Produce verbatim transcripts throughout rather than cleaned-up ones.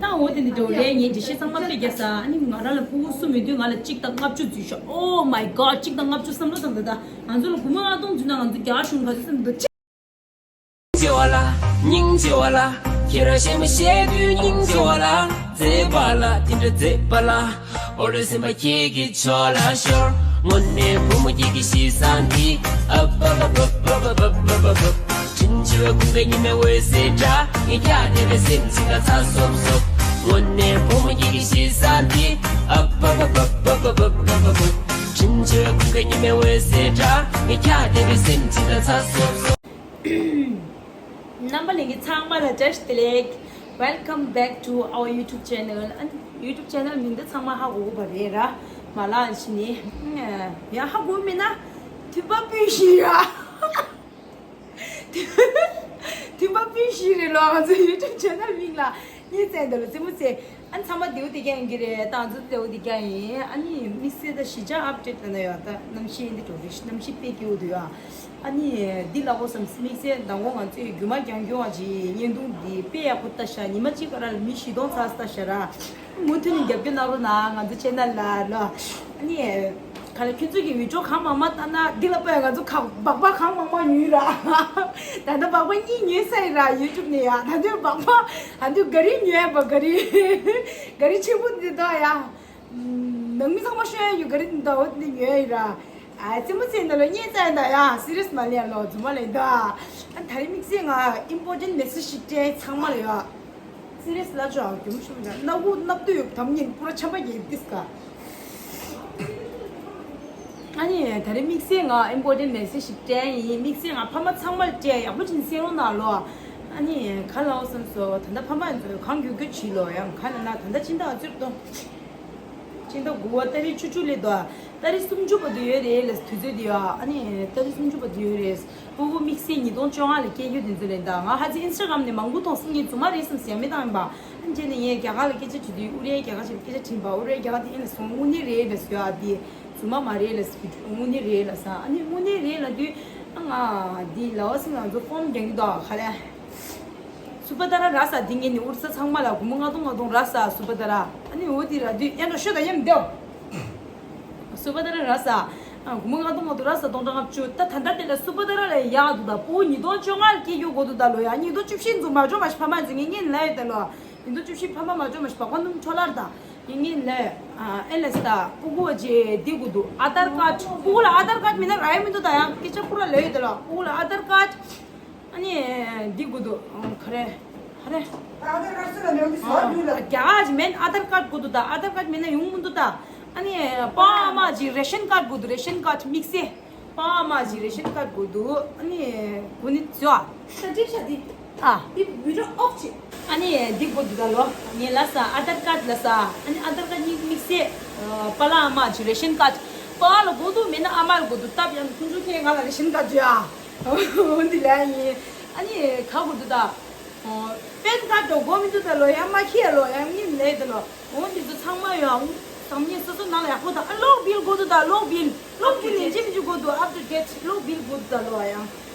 ད་འོ་དེ་འདི་འདྲ་རེད། ངས་འགྲེལ་བཤད་ཚང་མ་དཔེ་རྒྱག་ས། ཨ་ནི་ང་རང་ལ་ཕྲུ་གུ་གསུམ་ཡོད་དུས་ང་ལ་གཅིག་དང་ལྔ་བཅུ་འཛུལ་ཤག Oh my god, གཅིག་དང་ལྔ་བཅུ་བསམ་བློ་བཏང་། ད་ད་ང་ཚོ་ལ་སྒོར་མོ་ལྔ་སྟོང་འཛུལ་ན་ང་ཚོ་རྒྱ་གར་གཞུང་ག་ཚོད་བསམ་འདུག་སྙིང་རྗེ་བ་ལ། སྙིང་རྗེ་བ་ལ། ཁྱེད་རང་བཤད་མ་བཤད་དུས་སྙིང་རྗེ་བ་ལ། མཛེས་པ་ལ་དེ་འདྲ་མཛེས་པ་ལ། ཨོ་རོད་སེམས་པ་ཁྱེད་ཀྱི་ཕྱོགས་ལ་ཤོར། དངོས་གནས་བུ་མོ་ཁྱེད་ཀྱི་གཤིས་བཟང་འདི། ཨ་བ་བ་བ་བ་བ་བ་བ་བ། དྲིན་ཆེ་བའི་ཁུངས་སྐྱེལ་ཉི་མའི་འོད་ཟེར་འདྲ། ངས་ཁྱག་འདེབས་པའི་སེམས་ཅན་དང་ཚ་སོབ་སོབ། དངོས་གནས་བུ་མོ་ཁྱེད་ཀྱི་གཤིས་བཟང་འདི། ཨ་བ་བ་བ་བ་བ་བ་བ་བ། དྲིན་ཆེ་བའི་ཁུངས་སྐྱེལ་ཉི་མའི་འོད་ཟེར་འདྲ། ངས་ཁྱག་འདེབས་པའི་སེམས་ཅན་དང་ཚ་སོབ་སོབ། རྣམ་པ་ལྷན་རྒྱས་ཚང་མ་ལ་བཀྲ་ཤིས་བདེ་ལེགས། Welcome back to our YouTube channel. ཨ་ནི་YouTube channel མིང་འདི་ཚང་མ་ཧ་གོ་གི་ཡོད་པ་རེད་ར། མ་ལ་ཨ་ཕྱི་ནས་ཡང་ཧ་གོ་མེད་ན་མཐུན་པ་སྤུན་བཞི་ར། མཐུན་པ་སྤུན་བཞི་རེད་ལོ། ང་ཚོ་YouTube channel མིང་ལ་ངས་བཙལ་འདི་ལ་རྩེད་མོ་རྩེ། ཨ་ནི་ཚང་མ་བདེ་པོ་བདེ་རྐྱང་ཡིན་གྱི་རེད། ད་ང་ཚོ་བདེ་པོ་བདེ་རྐྱང་ཡིན། ཨ་ནི་དམིགས་བསལ་ད་གཞིས་ཆགས་ཨབ་ཌེཊ་ལ་ན་ཡོད། ད་གནམ་གཤིས་འདི་འགྲོ་རེད། གནམ་གཤིས་དཔེ་སྐྱིད་པོ་འདུག་ཡ། ཨ་ནི་འདི་ལ་འོ་བསམ། དམིགས་བསལ་མདང་དགོང་ང་ཚོས་རྒྱུ་མ་རྐྱང་རྐྱང་བ་ཅིག་བརྙན་ཐུང་འདི་དཔེ་ཡག་པོ་ལྟ་ཤག་ཉི་མ་གཅིག་ག་ར་ལ་མི་བཞི་སྟོང་ཚར་ལྟ་ཤག་ར། མུ་མཐུད་ནས་རྒྱབ་སྐྱོར་གནང་རོགས་གནང་། ང་ཚོ་ཆེ་ནལ་ལ་ལོ། ཨ་ནི་ག་ལ་ཁྱོད་ཚོ་གི་བི་ཌིའོ་གང་མང་མང་ལྟ་ན་འདི་ལ་དཔེ་ང་ཚོ་གང་སྦག་སྦག་གང་མང་མང་ཉོས་ར། ད་ལྟ་སྦག་སྦག་གཉིས་ཉོས་ཚར་ཡིན་ར། ཡུ་ཊུབ་ནས་ཡ། ད་དུང་སྦག་སྦག་ཨ་དུ་ག་རི་ཉོས་ཡ། པ་ག་རི་ག་རི་ཆེན་པོ་འདི་དོ་ཡ། ནང་མི་ཚང་མ་ཤོད་ཡ་ཡོད། ག་རི་འདི་འདྲ་བོ་འདི་ཉོས་ཡིན་ར། ཨ་རྩེད་མོ་རྩེ་འདི་ལ་བརྙས་བཙལ་འདྲ་ཡ། སི་རི་ཡས་མ་ལེན་ལོ། རྫུན་མ་ལེན་ད། ཨ་ད་རེས་དམིགས་བསལ་ང་ཨིམ་པོར་ཊེན་ཊི་མེ་སེ་ཇི་ཞིག་སྤྲད། ཚང་མ་ལ་ཡ། སི་རི་ཡས་ལ་ཅོ་ཨ་རྒྱུ་མ་ཤོད་མ་ཅང་སྣ་བུག་སྣབས་དུ་ཡོད་དམ་ཉིན་པུ་ར་ཆམ་པ་ཡིན་ཏིས་ཀ། ཨ་ནི་ད་རེས་དམིགས་བསལ་ང་ཨིམ་པོར་ཊེན་ཊི་མེ་སེ་ཇི་ཞིག་སྤྲད་ཡིན། དམིགས་བསལ་ང་ཕ་མ་ཚང་མ་ལ་སྤྲད། ཡག་པོ་ཅིག་གསན་རོགས་གནང་ལོ། ཨ་ནི་ག་ལ་འོ་བསམ་སོ། ད་ལྟ་ཕ་མ་ཚོས་གང་མགྱོགས་མགྱོགས་བྱེད་ལོ། ཡང་ག་ལ་ན་ད་ལྟ་ཕྱི་ཟླ་ཨ་ཙིར་དོ། ཕྱི་ཟླ་དགུ་པ་ཏ་རིག་བཅུ་དྲུག་སླེབས་འདུག་ཏ་རིག་སུམ་ཅུ་བར་དུ་ཡོད་རེད་ལ། དུས་ཚོད་འདི་ཡ། ཨ་ནི་ཏ་རིག་སུམ་ཅུ་བར་དུ་ཡོད་རེད། སྤུ་གུ་དམིགས་བསལ་ཉིས་སྟོང་བཅོ་ལྔ་ལ་སྐྱེས་རྒྱུ་དེ་ཚོ་རེད་ད། ང་ཧ་ཅི་ཨིན་སི་ཊ་གྷ་རམ་ནས་མང་པོ་མཐོང་སོང་། ངས་རྫུན་མ་རེད་བསམ་ཟེར་མི་བཏང་ཡིན་པ། ཨ་ནི་རྗེས་ནས་ངས་རྒྱ་གར་ལ་སྐད་ཆ་དྲིས་དུས་ཨུ་རའི་རྒྱ་གར་ཆེན་པོ་སྐད་ཆ་དྲིས་པ། ཨུ་རའི་རྒྱ་གར་དེ་ཨེ་ལ་སོང་། དངོས་གནས་རེད་ལ་ཟེར། ཨ་དེ་རྫུན་མ་མ་རེད་ལ་ཟེར། དངོས་གནས་རེད་ལ་ཟེར། ཨ་ནི་དངོས་གནས་རེད་ལབ་དུས་ཨ་ང་དེ་ལ་འོ་སི་ང་ཚོ་ཕོམ་རྒྱག་གི་འདུག་ག་ལེ། སུ་བྷ་དྲ་རག་ས་དེ་ངས་ནི་ཨོ་རི་ས་ཚང་མ་ལ་སྒོར་མོ་ལྔ་སྟོང་ལྔ་སྟོང་རག་ས། སུ་བྷ་དྲ་ར། ཨ་ནི་འོ་དེ་རག་དུས་ཡ་འགྲོ་ཤོད་ད་ཡ་མི་བདེའོ། སུ་བྷ་དྲ་རག་ས། ཨ་སྒོར་མོ་ལྔ་སྟོང་ལྔ་སྟོང་རག་ས། སྟོང་ཕྲག་ལྔ་བཅུ། ད་ད་ལྟ་དེ་ལ་སུ་བྷ་དྲ་ལ་ཡག་འདུག་ད། སྤུ་གུ་ཉིས་སྟོང་བཅོ་ལྔ་ལ་སྐྱེས་རྒྱུ་དགོས་འདུག་ད་ལོ། ཡ་ཉིས་སྟོང་བཅུ་བཞི་ཚོ་མ་འཇོག་མ་ཤི་ཕ་མ་ཚོ་ངས་ངས་ལབ་ཡོད་ད་ལོ། ཉིས་སྟོང་བཅུ་བཞི་ཕ་མ་མ་འཇོག་མ་ཤི་བ་ཀོན་དུམ་འཕྲོ་ལར་ད། ངས་ངས་ལབ། ཨ་ཨེ་ལ་ས་ད་སྤུ་གུ་བ་ཅེ་འདི་དགོས་འདུག་ཨ་དར་ཀཱཌ། སྤུ་གུ་ལ་ཨ་དར་ཀཱཌ་མེད་ན་རག་ཡ་མི་འདུག་ད། ཡང་སྐད་ཆ་ཁུ་ར་ལབ་ཡོད་ད་ལོ། སྤུ་གུ་ལ་ཨ་དར་ཀཱཌ། ཨ་ནི་འདི་དགོས་འདུག་ཨང་ག་རེ། ག་རེ། ཨ་དར་ཀཱཌ་སུ་ལ་ལེའོ་འདི་སོ་ཨ་འདུག་ལ། རྒྱ་གར་གྱི་མེད་ཨ་དར་ཀཱཌ་དགོས་འདུག་ད། ཨ་དར་ཀཱཌ་མེད་ན་ཡོང་མི་འདུག་ད། ཨ་ནི་པ་ཕ་མ་གྱི་རེ་ཤན་ཀཱཌ་དགོས་འདུག་རེ་ཤན་ཀཱཌ་དམིགས་བསལ། པ་ཕ་མ་གྱི་རེ་ཤན་ཀཱཌ་དགོས་འདུག་ཨ་ནི་གོ་ནི་ཚོ་ཨ། ད་འགྲིག་ཤག་འདི། ཨ། འདི་བི་ཌིའོ་ཨོཕ་བྱེད། ཨ་ནི་འདི་དགོས་འདུག་ད་ལོ། ངས་ལབ་ས་ཨ་དར་ཀཱཌ་ལབ་ས། ཨ་ནི་ཨ་དར་ཀཱཌ་གཉིས་དམིགས་བསལ། པ་ཕ་མ་གྱི་རེ་ཤན་ཀཱཌ། པ་ཕ་ལ་དགོས་འདུག་མེད་ན་ཨ་མ་ལ་དགོས་འདུག་སྟབས་ཡག་ན་ཁོང་ཚོ་ཁྱེད་ང་ལ་རེ་ཤན་ཀཱཌ་བྱོས་ཨ། འོ་འདི་ལ་ཡིན། ཨ་ནི་ག་དགོས་འདུག་ད། པེན་ཀཱཌ་དོ་དགོས་མི་འདུག་ད་ལོ། ཡང་མ་ཁྱེར་ལོ། ཡང་ངས་ལབ་ད་ལོ། འོ་འདི་ཚོ་ཚང་མ་ཡོད་ཨང་། སང་ཉིན་སོ་སོ་ནང་ལ་ཡག་པོ་དང་ཨ་གློག་བིལ་དགོས་འདུག་ད། གློག་བིལ། གློག་བིལ་ལེན་ཅི་མི་ཅི་དགོས་འདུག up to date། གློག་བིལ་དགོས་འདུག་ད་ལོ། ཡང་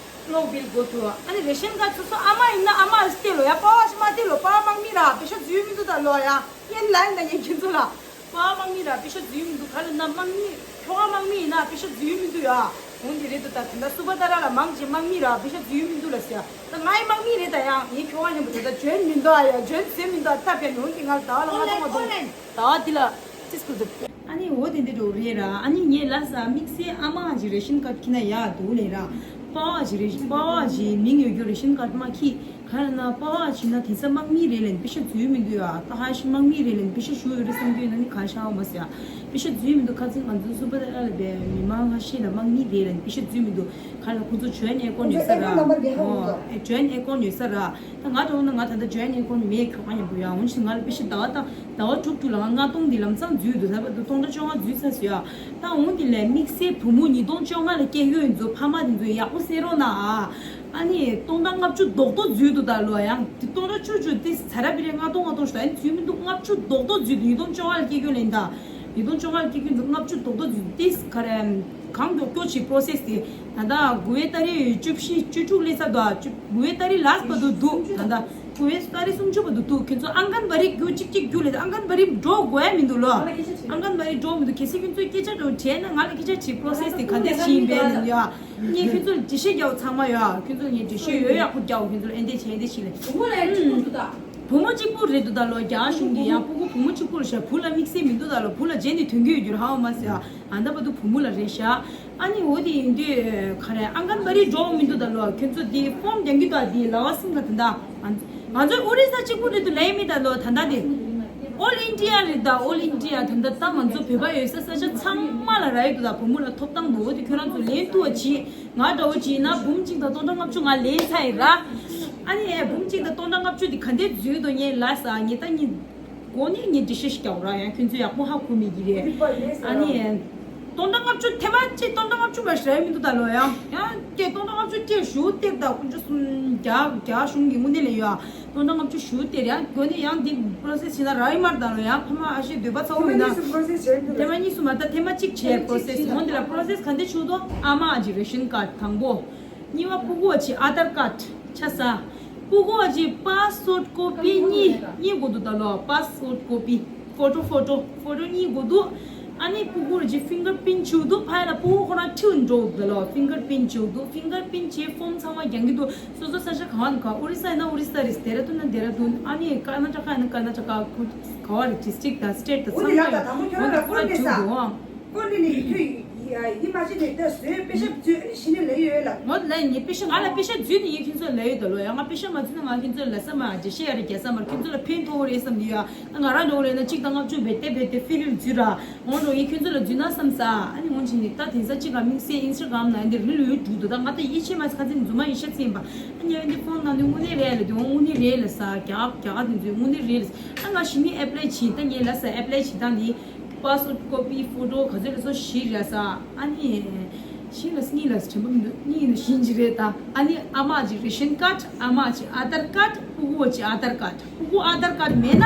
གློག་བིལ་དགོས་འདུག་ཨ་ནི་རེ་ཤན་ཀཱཌ་སོ་སོ་ཨ་མ་ཡིན་ན་ཨ་མ་ལ་སྟེར་ལོ། ཡ་པ་ཕ་ཞིག་མ་སྟེར་ལོ། པ་ཕ་དམག་མི་ར་པེ་ཤ་འཛུལ་མི་འདུག་ད་ལོ། ཡ་ངས་ལབ་ཡིན་ད་ངས་ཁྱེད་ཚོ་ལ། པ་ཕ་དམག་མི་ར་པེ་ཤ་འཛུལ་མི་འདུག་ག་ལ་ན་དམག་མི་ཁྱོ་ག་དམག་མི་ཡིན་ན་པེ་ཤ་འཛུལ་མི་འདུག་ཡ། འོ་འདི་རེད་འདུག་ད། དེ་འདྲ་སུ་བྷ་དྲ་ར་ལ་མང་ཆེ་དམག་མི་ར་པེ་ཤ་འཛུལ་མི་འདུག་ལ་ཟེར། ད་ངའི་དམག་མི་རེད་ད། ཡང་ངའི་ཁྱོ་ག་མཉམ་པོ་ད་ད་འཇོན་མི་འདུག་ཨ། ཡ་འཇོན་ཟེར་མི་འདུག་ཨ། ད་ཕན་འོ་འདི་ང་ལ་ད་ལ་ང་ཏོང་ང་ཏོང་ད་འདི་ལ་ཅིས་ཀུལ་དུ། ཨ་ནི་འོ་དེ་འདི་འགྲོ་རེད་ར། ཨ་ནི་ངས་ལབ་ས་དམིགས་བསལ་ཨ་མ་གི་རེ་ཤན་ཀཱཌ་ཁྱེར་ན་ཡག་འདུག་ལེ་ར། པ་ཕ་གི་རེ་པ་ཕ་གི་མིང་ཡོད་རྒྱུ་རེ་ཤན་ཀཱཌ་མ་ཁྱེར། ག་རེ་ན་པ་ཕ་བྱས་ན་དེང་སང་དམག་མི་རེད་ལབ་ནས་པེ་ཤ་འཛུལ་མི་འདུག་ཡ། ད་ཧ་ཤི་དམག་མི་རེད་ལབ་ནས་པེ་ཤ་ཞུ་ཡོད་རེད་བསམ་གྱི་ཡོད་ན་ནི་གང་ཤ་འོ་མ་ཟེར་ཡ། པེ་ཤ་འཛུལ་མི་འདུག་ཁ་ཚིག་ང་ཚོ་སུ་པ་ད་ལ་བའི་མི་མང་ཧ་ཤི་ལ་དམག་མི་རེད་ལབ་ནས་པེ་ཤ་འཛུལ་མི་འདུག་ག་རེ་ན་ཁོ་ཚོ་ཇོའིན་ཨེ་ཀོན་ཡོད་ས་ར། ཨོ་ཨེ་ཇོའིན་ཨེ་ཀོན་ཡོད་ས་ར། ད་ང་འདྲ་བོ་ན་ང་ད་ལྟ་ཇོའིན་ཨེ་ཀོན་མེད། ཁྱོ་ག་མཉམ་པོ་ཡ། འོན་ཀྱང་ང་ལ་པེ་ཤ་ཟླ་བ་ད་ཟླ་བ་དྲུག་དྲུག་ལ་ང་ལྔ་སྟོང་འདི་ལམ་སང་འཛུལ་འདུག་ད་བར་དུ་སྟོང་ཕྲག་བཅོ་ལྔ་འཛུལ་ཚར་སོང་ཡ། ད་འོ་འདི་ལས་དམིགས་བསལ་བུ་མོ་ཉིས་སྟོང་བཅོ་ལྔ་ལ་སྐྱེས་ཡོད་ཚོ་ཕ་མ་དེ་ཚོ་ཡག་པོ་གསན་རོགས་གནང་ཨ། ཨ་ནི་སྟོང་ཕྲག་ལྔ་བཅུ་རྡོག་རྡོག་འཛུལ་འདུག་ད་ལོ། ཡང་དེ་སྟོང་ཕྲག་བཅུ་བཅུ་དེ་ཚ་ར་བི་རེ་ལྔ་སྟོང་ལྔ་སྟོང་ཞུ་ད། ཨ་ནི་འཛུལ་མི་འདུག་ལྔ་བཅུ་རྡོག་རྡོག་འཛུལ་འདུག་ཉིས་སྟོང་བཅོ་ལྔ་ལ་སྐྱེས་རྒྱུ་ལེན་ད། ཉིས་སྟོང་བཅོ་ལྔ་ལ་སྐྱེས་མཁན་ཚོ་ལྔ་བཅུ་དོག་དོག་ཏིས་ག་རེ་གང་མགྱོགས་མགྱོགས་བྱེད་པྲོ་སེས་དེ་ད་ལྟ་དགུ་པའི་ཏ་རིག་བཅུ་བཞི་བཅུ་དྲུག་སླེབས་ཚར་འདུག་དགུ་པའི་ཏ་རིག་ལ་སི་བར་དུ་འདུག་ད་ལྟ་དགུ་པའི་ཏ་རིག་སུམ་ཅུ་བར་དུ་འདུག་ཁྱོད་ཚོ་ཨང་ཀན་བ་རི་རྒྱུག་གཅིག་གཅིག་རྒྱུག་ལས་ཨང་ཀན་བ་རི་འགྲོ་དགོས་ཡ་མི་འདུག་ལོ། ཨང་ཀན་བ་རི་འགྲོ་མི་འདུག་གལ་སྲིད་ཁྱོད་ཚོས་སྐད་ཆ་འདྲ་བོ་དྲིས་ན་ང་ལ་སྐད་ཆ་དྲིས་པྲོ་སེས་དེ་ག་འདྲས་ཤིག་ཡིན་པས་ལབ་ཡ། ངས་ཁྱོད་ཚོ་ལ་འགྲེལ་བཤད་རྒྱག་ཚང་མ་ཡོད། ཁྱོད་ཚོ་ངས་འགྲེལ་བཤད་ཡོད་ཡག་པོ་རྒྱག་ཁྱོད་ཚོ་ལ་ཨེ་འདྲས་བྱས་ཨེ་འདྲས་ཤིག་ལབ། བུ་མོ་ལ་གཅིག་པུ་འདུག་ད། བུ་མོ་གཅིག་པུ་རེད་འདུག་ད་ལོ། རྒྱ་གཞུང་གི་ཡང་སྤུ་གུ་བུ་མོ་གཅིག་པུ་རེད་ཤག་བུ་ལ་དམིགས་བསལ་མི་འདུག་ད་ལོ། བུ་ལ་རྗེས་ནས་དོན་གྱི་ཡོད་རྒྱུ་རེད་ཧ་མ་སི་ཡ། ཨ་ད་བར་དུ་བུ་མོ་ལ་རེད་ཤག་ཨ་ནི་འོ་དེ་ཡིན་དུས་ག་རེ་ཨང་ཀན་བ་རི་འགྲོ་མི་འདུག་ད་ལོ། ཁྱོད་ཚོ་དེ་ཕོམ་རྒྱག་གི་འདུག་དེ་ལ་བ་སིང་ལ་དེ་འདྲ། ང་ཚོ་ཨོ་རི་ས་གཅིག་པུ་རེད་འདུག་ལབ་མི་ད་ལོ། ད་ལྟ་དེ་ཨོལ་ཨིན་ཌི་ཡ་རེད་ད། ཨོལ་ཨིན་ཌི་ཡ་ད་ལྟ་ད་ང་ཚོ་བོད་པ་ཡོད་ས་ས་ཆ་ཚང་མ་ལ་རག་གི་འདུག་ད་བུ་མོ་ལ་ཐོབ་ཐང་འདུག་འོ་དེ་ཁྱོད་རང་ཚོ་ལན་ཐུབ་པ་བྱེད། ང་འདྲ་བོ་བྱས་ན་འབུམ་གཅིག་དང་སྟོང་ཕྲག་ལྔ་བཅུ་ང་ལེན་ཚར་ཡིན་ར། ཨ་ནི་འབུམ་གཅིག་དང་སྟོང་ཕྲག་ལྔ་བཅུ་འདི་ག་འདྲས་འཛུལ་འདུག་ངས་ལབ་ས་ངས་ད་ཉིན་གོ་ནས་ངས་འགྲེལ་བཤད་ཞིག་རྒྱག་ར། ཡང་ཁྱོད་ཚོས་ཡག་པོ་ཧ་གོ་མེད་ཀྱི་རེད། ཨ་ནི་སྟོང་ཕྲག་ལྔ་བཅུ་ཐེ་བ་ཅིག་སྟོང་ཕྲག་ལྔ་བཅུ་མ་ཞིག་རག་མི་འདུག་ད་ལོ། ཡང་ཡང་སྐད་སྟོང་ཕྲག་ལྔ་བཅུ་སྐད་ཞུ་སྟེར་ད་དཀོན་མཆོག་གསུམ། རྒྱ་རྒྱ་གཞུང་གི་དངོས་གནས་ལས་ཡོད། སྟོང་ཕྲག་ལྔ་བཅུ་ཞུ་སྟེར་ཡང་དགོས་ནས་ཡང་འདི་པྲོ་སེས་བྱས་ན་རག་ཡི་མ་རེད་ད་ལོ། ཡང་ཕ་མ་ཨ་ཤེ་འདོད་པ་ཚ་བོ་ཡིན་ན་ཐེངས་མ་གཉིས་སུ་མ་ད་ཐེངས་མ་གཅིག་བྱས་པྲོ་སེས་འོང་འདི་ལ་པྲོ་སེས་ག་འདྲ་བྱུང་འདུག་ཨ་མ་ཨ་ཅེ་རེ་ཤན་ཀར་དང་པོ། གཉིས་པ་སྤུ་གུ་ཨ་ཅེ་ཨ་དར་ཀར་ཆ་ས། སྤུ་གུ་ཨ་ཅེ་པ་སི་པོར་ཊི་ཀོ་པི་གཉིས་གཉིས་དགོས་འདུག་ད་ལོ། པ་སི་པོར་ཊི་ཀོ་པི། ཕོ་ཊོ་ཕོ་ཊོ་ཕོ་ཊོ་གཉིས་དགོས་འདུག་ཨ་ནི་སྤུ་གུར་གྱི་ཕིང་གར་པིན་བྱུག་འདུག་ཕ་ཡ་ལ་སྤུ་གུ་ཁོ་རང་ཁྲིའུ་འགྲོ་འདུག་ལོ། ཕིང་གར་པིན་བྱུག་འདུག་ཕིང་གར་པིན་བྱས་ཕོམ་ཚང་མ་རྒྱག་གི་འདུག་སོ་སོ་ས་ཆ་གང་བ་ནི་ག་ཨོ་རི་ས་ཡིན་ན་ཨོ་རི་ས་རེད། ལྡེ་ར་ལྡུན་ན་ལྡེ་ར་ལྡུན། ཨ་ནི་ཀར་ན་ཊ་ཀ་ཡིན་ན་ཀར་ན་ཊ་ཀ། ག་བ་རེད། ཌི་སི་ཊིག་དང་སི་ཊེ་ཊི་དང་ཚང་མ་ཡོད། འོ་འདི་ཁོ་རང་བྱུག་འདུག་ཨང་། ཀོ་ནི་ནི་ཡིན་ཐོས་ཡིན་མ་བྱེད་ནས་ལྟ་བཟོས་པེ་ཤ་བཟོས་ཤི་ནི་ལས་ཡོད་ལ། ངོ་ལ་ངས་པེ་ཤ་ང་ལ་པེ་ཤ་བཟོས་ནི་ཡིན། ཁྱོད་ཚོ་ལ་ཡོད་ད་ལོ། ཡང་ང་པེ་ཤ་མ་བཟོས་ན་ང་ཁྱོད་ཚོ་ལ་ས་མ་རྒྱ་ཤེས་ཡ་རེ་རྒྱ་ས་མར་ཁྱོད་ཚོ་ལ་ཕན་ཐོགས་རེད་བསམ་གི་ཡོད། ང་རང་འདྲ་བོ་ལས་ན་གཅིག་དང་ལྔ་བཅུ་བེ་ཏེ་བེ་ཏེ་ཕི་ལིར་བཟོས་ར། འོང་འགྲོ་ཡིན་ཁྱོད་ཚོ་ལ་བཟོས་ན་བསམ་ས། ཨ་ནི་འོང་ཕྱིན་ནི་ད་དེང་སང་གཅིག་ག་དམིགས་བསལ་ཨིན་སི་ཊ་གྷ་རམ་ན་འདིར་རི་ལུས་འགྲུག་འདུག་ད་ང་ད་ཡིད་ཆེས་མ་ཁ་ཚིག་རྫུན་མ་ཡིད་ཆེས་ཚིག་ཡིན་པ། ཨ་ནི་འདི་ཕོན་ནང་ནི་དངོས་གནས་རེད་ལ་དེ་འོང་དངོས་གནས་རེད་ལ་ས་རྒྱ་གར་རྒྱ་གར་དེ་ཚོའི་དངོས་གནས་རེད་ལ་ས། ཨ་ང་ཞི་མི་ཨེ་པ་ལའི་བྱས་ད་ངས་ལ་ས་ཨེ་པ་ལའི་བྱས་ད་ནི། པ་སི་པོར་ཊི་ཀོ་པི་ཕོ་ཊོ་ག་ཚོད་ལ་སོ་བཞི་རེད་ས། ཨ་ནི་བཞི་ལ་གཉིས་ལ་དྲན་པ་མི་འདུག་གཉིས་ནི་བཞི་འཇི་རེད་ད། ཨ་ནི་ཨ་མ་ཅི་རེ་ཤན་ཀར་ཌི། ཨ་མ་ཅི་ཨ་དར་ཀར་ཌི། སྤུ་གུ་ཅི་ཨ་དར་ཀར་ཌི། སྤུ་གུ་ཨ་དར་ཀར་ཌི་མེད་ན་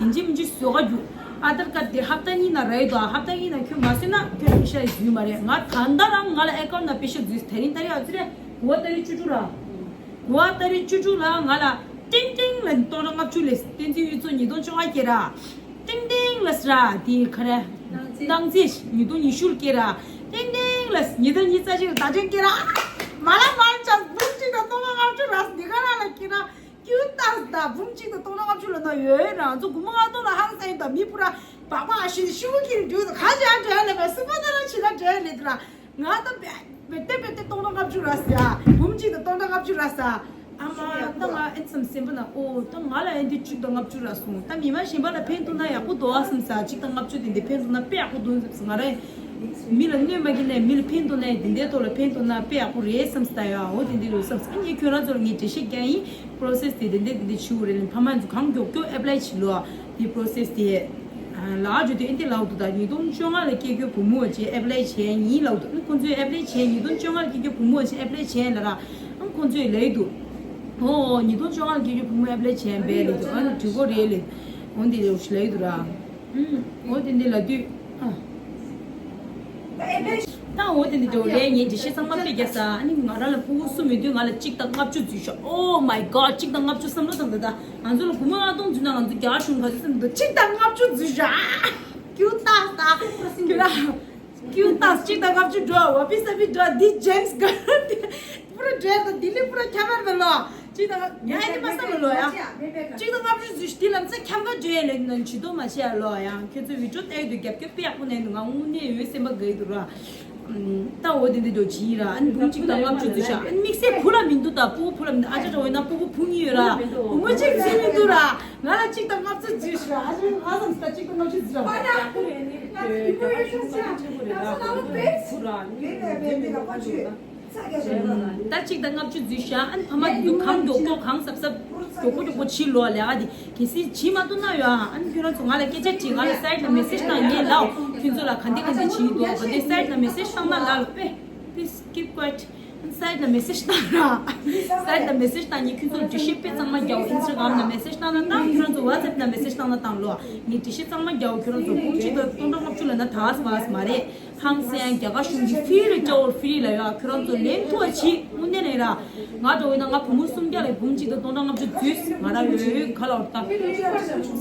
ཡིན་གཅིག་མིན་གཅིག་བཟོ་ག་རྒྱུ། ཨ་དར་ཀར་ཌི་དེ་ཧབ་ཏ་གཉིས་ནང་རེད་དོ། ཧབ་ཏ་གཉིས་ནང་ཁྱོད་མ་བཟོས་ན་ཁྱོད་པེ་ཤ་ཡི་བཟོས་མ་རེད། ང་ད་ལྟ་རང་ང་ལ་ཨེ་ཀའུན་ཊི་ནང་པེ་ཤ་བཟོས། དེ་རིང་ཏ་རིག་ཨ་ཙི་རེད། གོ་བ་ཏ་རིག་བཅུ་དྲུག་ར། གོ་བ་ཏ་རིག་བཅུ་དྲུག་ལ་ང་ལ་ཏིང་ཏིང་ལ་སྟོང་ཕྲག་ལྔ་བཅུ་ལས་བསྟན་འཛིན་དབུས་གཙོ་ཉིས་སྟོང་བཅོ་ལྔ་སྐྱེས་ར། ཏིང་ཏིང་ལ་སི་ར་དེ་ག་རེ། གནངས་ཚེ་ཉིས་སྟོང་ཉི་ཤུ་ལ་སྐྱེས་ར། ཏིང་ཏིང་ལ་སི་ཉིས་སྟོང་ཉི་ཤུ་རྩ་གཅིག་ལ་ད་ཅན་སྐྱེས་ར། མ་ལ་མ་ལ་ཅག་འབུམ་གཅིག་དང་སྟོང་ཕྲག་ལྔ་བཅུ་ར་སི་འདི་ག་ར་ལ་སྐྱེས་ར། ཀྱུ་ཏག་ད་འབུམ་གཅིག་དང་སྟོང་ཕྲག་ལྔ་བཅུ་ལ་ན་ཡོད་ར། ང་ཚོ་དགུ་མོ་ང་ཏོ་ལ་ཧང་སང་ཡིན་ད་མི་ཕུ་ར་བག་མ་ཨ་ཤི་ཤི་བོ་ཁྱེར་འགྲོ་ད་ག་ཅི་ཨ་འདྲ་ལ་བ་སི་པ་ད་ར་ཆི་ལ་འདྲ་ལེ་ད་ར། ང་ད་བེ་བེ་ཏེ་བེ་ཏེ་སྟོང་ཕྲག་ལྔ་བཅུ་ར་ཟེར་ཡ། འབུམ་གཅིག་དང་སྟོང་ཕྲག་ལྔ་བཅུ་ར་ཟེར། ཨ་མ་ད་ང་ཨེ་ཙམ་སེམས་པ་ན་ཨོ་ད་ང་ལ་ཨེ་འདི་གཅིག་དང་ལྔ་བཅུ་ར་སོང་། ད་མི་མང་གཞན་པ་ལ་ཕན་ཐོགས་ན་ཡག་པོ་འདུག་ཨ་བསམ་ས། གཅིག་དང་ལྔ་བཅུ་དེ་འདི་ཕན་ཐོགས་ན་དཔེ་ཡག་པོ་འདུག་བསམ་ས། ང་རང་མི་ལ་གནོད་མ་གི་ནས་མི་ལ་ཕན་ཐོགས་ན་དེ་འདྲའི་ཐོག་ལ་ཕན་ཐོགས་ན་དཔེ་ཡག་པོ་རེད་བསམ་ས། ད་ཡ་འོ་དེ་འདི་རེད་བསམ་ས། ངས་ཁྱོད་རང་ཚོ་ལ་ངས་འགྲེལ་བཤད་རྒྱག་ཡིན། པྲོ་སེས་དེ་དེ་འདྲ་དེ་འདྲ་བྱེད་དགོས་རེད་ལབ། ཕ་མ་ཚོ་གང་མགྱོགས་མགྱོགས་ཨེ་པ་ལའི་བྱེད་ལོ། དེ་པྲོ་སེས་དེ་ལག་འཇུ་དེ་ཨེ་འདི་ལག་འདུག་ད་ཉིས་སྟོང་བཅོ་ལྔ་ལ་སྐྱེས་རྒྱུ་བུ་མོ་བྱས་ཨེ་པ་ལའི་བྱས་ཡིན་ལག་འདུག་ཨ་ཁོང་ཚོས་ཨེ་པ་ལའི་བྱས། ཉིས་སྟོང་བཅོ་ལྔ་ལ་སྐྱེས་རྒྱུ་བུ་མོ་བྱས་ཨེ་པ་ལའི་བྱས་ལ་ར། ཨ་ཁོང་ཚོས་ལབ་འདུག་ཨོ་ཉིས་སྟོང་བཅོ་ལྔ་ལ་སྐྱེས་རྒྱུ་བུ་མོ་ཨེ་པ་ལའི་བྱས་པས་ལབ་འདུག་ཨ་འགྲིག་གོ་རེད་ལབ། འོ་འདི་ལབ་འདུག་ར། ཨུམ། འོ་དེ་འདི་ལ་དུས། ཨ། ད་འོ་དེ་འདི་འདྲ་བོ་རེད། ངས་འགྲེལ་བཤད་ཚང་མ་དཔེ་རྒྱག་ས། ཨ་ནི་ང་རང་ལ་ཕྲུ་གུ་གསུམ་ཡོད་དུས་ང་ལ་གཅིག་དང་ལྔ་བཅུ་འཛུལ་ཤག Oh my god གཅིག་དང་ལྔ་བཅུ་བསམ་བློ་བཏང་ད། ད་ང་ཚོ་ལ་སྒོར་མོ་ལྔ་སྟོང་འཛུལ་ན་ང་ཚོ་རྒྱ་གཞུང་ག་ཚོད་བསམ་འདུག་གཅིག་དང་ལྔ་བཅུ་འཛུལ་ཤག་ཀྱུ་ཏག་ཏག་ཀྱུ་ཏག་ཀྱུ་ཏག་གཅིག་དང་ལྔ་བཅུ་འགྲོ། བ་པི་ས་པི་འགྲོ། འདི་ཇེམ་སི་ག་ར་དེ་པུ་ར་འདྲེ་དང་ལྡི་ལི་པུ་ར་ཁྱད་པར་མེད་ལོ། ཅི་དང་ཡ་ཨེ་འདི་མ་བསམ་ལོ་ཡ། ཅི་དང་ལྔ་བཅུ་འཛུལ་ཤག་དེ་ལམ་སང་ཁྱམས་ཁ་འདྲེ་ལེན་ནང་ཇུས་གཏོགས་མ་བྱེད་ཡ་ལོ་ཡ། ཁྱོད་ཚོ་བི་ཌིའོ་ལྟ་ཡི་འདུག་རྒྱབ་སྐྱོར་དཔེ་ཡག་པོ་གནང་འདུག་ང་དངོས་གནས་འོད་སེམས་པ་དགའ་ཡི་འདུག་ར། ད་འོ་དེ་འདི་འདྲ་བྱེད་ཡིན་ར། ཨ་ནི་འབུམ་གཅིག་དང་ལྔ་བཅུ་འཛུལ་ཤག་ཨ་ནི་དམིགས་བསལ་བུ་ལ་མི་འདུག་ད་སྤུ་གུ་བུ་ལ་མི་འདུག་ཨ་ཅག་འདྲ་བོ་ཡིན་ན་སྤུ་གུ་བུ་གཉིས་ཡོད་ར། བུ་མོ་གཅིག་འཛུལ་མི་འདུག་ར། ང་ལ་གཅིག་དང་ལྔ་བཅུ་འཛུལ་ཤག་ཨ་ཅག་ང་ཚོ་ད་གཅིག་དང་ལྔ་བཅུ་འཛུལ་ར། ད་གཅིག་དང་ལྔ་བཅུ་འཛུལ་ཤག་ཨ་ནི་ཕ་མ་དེ་ཚོ་གང་མགྱོགས་མགྱོགས་གང་གཟབ་གཟབ་མགྱོགས་པོ་མགྱོགས་པོ་བྱེད་ལོ་ལས་ཀ་དེ་གལ་སྲིད་བྱེད་མ་ཐུབ་ན་ཡོད་ཨ། ཨ་ནི་ཁྱོད་རང་ཚོ་ང་ལ་སྐད་ཆ་དྲིས། ང་ལ་སའིཌ་ལ་མེ་སེཇ་བཏང་། ངས་ལབ་ཁྱོད་ཚོ་ལ་ག་འདྲ་ག་འདྲ་བྱེད་ཀྱི་འདུག་ག་འདྲ་སའིཌ་ལ་མེ་སེཇ་བཏང་ན་ལབ་ལོ། ཨེ་please keep quiet། སའིཊ་ལ་མེ་སེཇ་བཏང་ར། སའིཊ་ལ་མེ་སེཇ་བཏང་། ངས་ཁྱོད་ཚོར་འགྲེལ་བཤད་དཔེ་གཙང་མ་རྒྱག་འོ། ཨིན་སི་ཊ་གྷ་རམ་ལ་མེ་སེཇ་བཏང་ན་བཏང་། ཁྱོད་རང་ཚོ་ཝ་ཊི་སེབ་ལ་མེ་སེཇ་བཏང་ན་བཏང་ལོ། ངས་འགྲེལ་བཤད་གཙང་མ་རྒྱག་འོ། ཁྱོད་རང་ཚོ་འབུམ་གཅིག་དང་སྟོང་ཕྲག་ལྔ་བཅུ་ལབ་ན་ད་ཧང་སངས་མ་རེད། ཧང་སངས། རྒྱ་གར་གཞུང་གིས་ཧྥི་རི་ལ་བཅའ་འོ། ཧྥི་རི་ལ་ཡ། ཁྱོད་རང་ཚོ་ལེན་ཐུབ་པ་བྱེད། དངོས་གནས་རེད་ར། ང་འདྲ་བོ་ཡིན་ན་ང་བུ་མོ་སུམ་བརྒྱ་ལ་འབུམ་གཅིག་དང་སྟོང་ཕྲག་ལྔ་བཅུ་བརྒྱབ། ང་རང་ཡོད་ཡོད་ག་ལ་འོར་ད།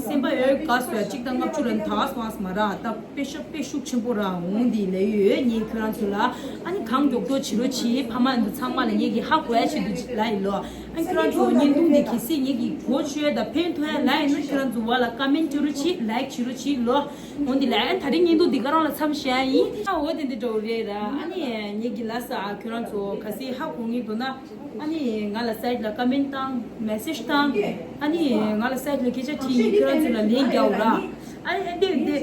སེམས་པ་ཡོད་ག་སོ་ཡ། གཅིག་དང་ལྔ་བཅུ་ལབ་ན་ད་ཧང་སངས་མ་ར། ད་དཔེ་ཤ་དཔེ་ཤུགས་ཆེན་པོ་ར། འོང་འདི་ལབ་ཡོད། ངས་ཁྱོད་རང་ཚོ་ལ་ཨ་ནི་གང་མགྱོགས་མགྱོགས་བྱེད་རོགས་བྱེད། ཕ་མ་འདི་ཚང་མ་ལ་ངེད་ཀྱིས་ཧ་གོ་ཡ་ཆེད་དུ་ལབ་ཡིན་ལོ། ཨ་ཁྱོད་རང་ཚོ་བརྙན་ཐུང་འདི་གལ་སྲིད་ངེད་ཀྱིས་གོ་ཆོད་དང་ཕན་ཐོགས་ཡ་ལབ་ཡིན་ན་ཁྱོད་རང་ཚོ་ཝ་ལ་ཀ་མེན་ཊི་བྱེད་རོགས་བྱེད། ལའིཀ་བྱེད་རོགས་བྱེད་ལོ། འོང་འདི་ལབ་ཡིན། ད་རིང་བརྙན་ཐུང་འདི་ག་རང་ལ་མཚམས་བཞག་ཡིན། ཨ་འོ་དེ་འདི་འདྲ་བོ་རེད་ར། ཨ་ནི་ངེད་ཀྱིས་ལབ་ས། ཨ་ཁྱོད་རང་ཚོ་གལ་སྲིད་ཧ་གོ་ངེས་འདུག་ན། ཨ་ནི་ང་ལ་སའིཊ་ལ་ཀ་མེན་ཊི་བཏང་། མེ་སེཇ་བཏང་། ཨ་ནི་ང་ལ་སའིཊ་ལ་སྐད་ཆ་དྲིས་ཡིན། ཁྱོད་རང་ཚོ་ལ་ལན་རྒྱག་འོ་ར། ཨ་ནི་འདི་འདི་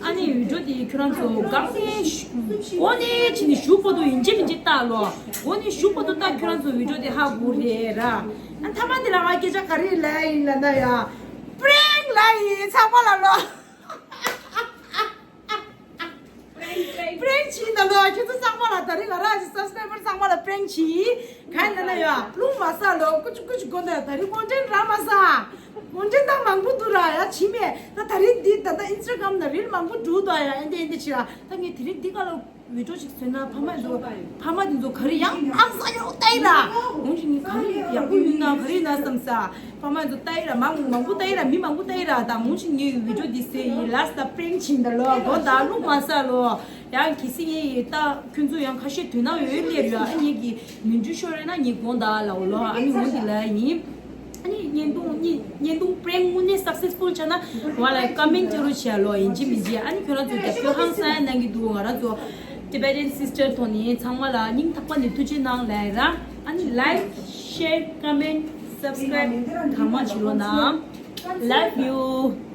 ཨ་ནི་བི་ཌི་ཡོ་འདི་ཁྱོད་རང་ཚོ་སྒང་ནས་ཞུ། འགོ་ནས་ཕྱི་ནས་གཞུག་བར་དུ་ཡིན་གཅིག་མིན་གཅིག་ལྟ་ལོ། འགོ་ནས་གཞུག་བར་དུ་ལྟ། ཁྱོད་རང་ཚོ་བི་ཌི་ཡོ་འདི་ཧ་གོ་རེད་ར། ཨ་མཐའ་མ་འདི་ལ་ང་སྐད་ཆ་ག་རེ་ལབ་ཡིན་ལབ་ན་ཡ། པི་རེང་ལབ་ཡིན། ཚང་མ་ལ་ལོ། པི་རེང་བྱས་ད་ལོ། ཁྱེད་ཚོ་ཚང་མ་ལ། ད་རིང་ང་རང་གི་སབ་སི་ཀ་རའི་བར་ཚང་མ་ལ་པི་རེང་བྱས། གང་ཡིན་ལབ་ན་ཡ། རླུང་མ་ཟ་ལོ། ཀུ་ཅུ་ཀུ་ཅུ་དགོས་འདུག་ད་རིང་ཀོན་ཊེན་ཊི་རག་མ་སོང་། ཀོན་ཊེན་ཊི་ད་མང་པོ་འདུག་ར། ཡ་བྱས་མེད། ད་ད་རིང་འདི་ད་ལྟ་ཨིན་སི་ཊ་གྷ་རམ་ན་རིལ་མང་པོ་འགྲོ་འདུག་ཡ། ཨེ་འདི་ཨེ་འདི་བྱས་ར། ད་ངས་དེ་རིང་འདི་ག་ལ་བི་ཌི་ཡོ་ཅིག་བཟོས་ན་ཕ་མ་ཚོ། ཕ་མ་དེ་ཚོ་ག་རེ་ཡང་ཨང་ས་ཡོད་ལྟ་ཡི་ར། འོང་ཞིག་ངས་ག་རེ་ཡག་པོ་ཡོད་ན་ག་རེ་ཡིན་ན་བསམ་ས། ཕ་མ་ཚོ་ལྟ་ཡི་ར། མང་མང་པོ་ལྟ་ཡི་ར། མི་མང་པོ་ལྟ་ཡི་ར། ད་འོང་ཞིག་ངས་བི་ཌི་ཡོ་འདི་བཟོས་ཡིན། ལ་སི་ད་པི་རེང་བྱས་ད་ལོ། དགོངས་དག་རླུང་མ་ཟ་ལོ། ཡང་གལ་སྲིད་ངས་ད་ཁྱོད་ཚོ་ཡང་ཁ་ཤས་དོན་དག་ཡོད་ལེར་ཡོད། ཨ་ངེད་ཀྱི་མི་འཇུ་ཤོར་རེད་ན་ངས་དགོངས་དག་ལ་འོ་ལོ། ཨ་ནི་འོང་འདི་ལ་ཡིན། ཨ་ནི་བརྙན་ཐུང་གཉིས། བརྙན་ཐུང་པི་རེང་དངོས་གནས་སག་སེ་སི་ཕུལ་ཆགས་ན་ཝ་ལ་ཀ་མེན་ཊི་བྱེད་རོགས་བྱེད་ལོ། ཡིན་གཅིག་མིན་གཅིག་ཨ་ནི་ཁྱོད་རང་ཚོ་རྒྱབ་སྐྱོར་ཧང་སང་གནང་གི་འདུག་ང་རང་ཚོ་ཊི་བེ་ཊན་སིས་ཊར་ཐོག་ནས་ཚང་མ་ལ་སྙིང་ཐག་པ་ནས་ཐུགས་རྗེ་གནང་ལབ་ཡིན་ར། ཨ་ནི་ལའིཀ་ཤེར་ཀ་མེན་ཊི་སབ་སི་ཀ་རའིབ་གང་མང་བྱེད་རོགས་གནང་། Love you.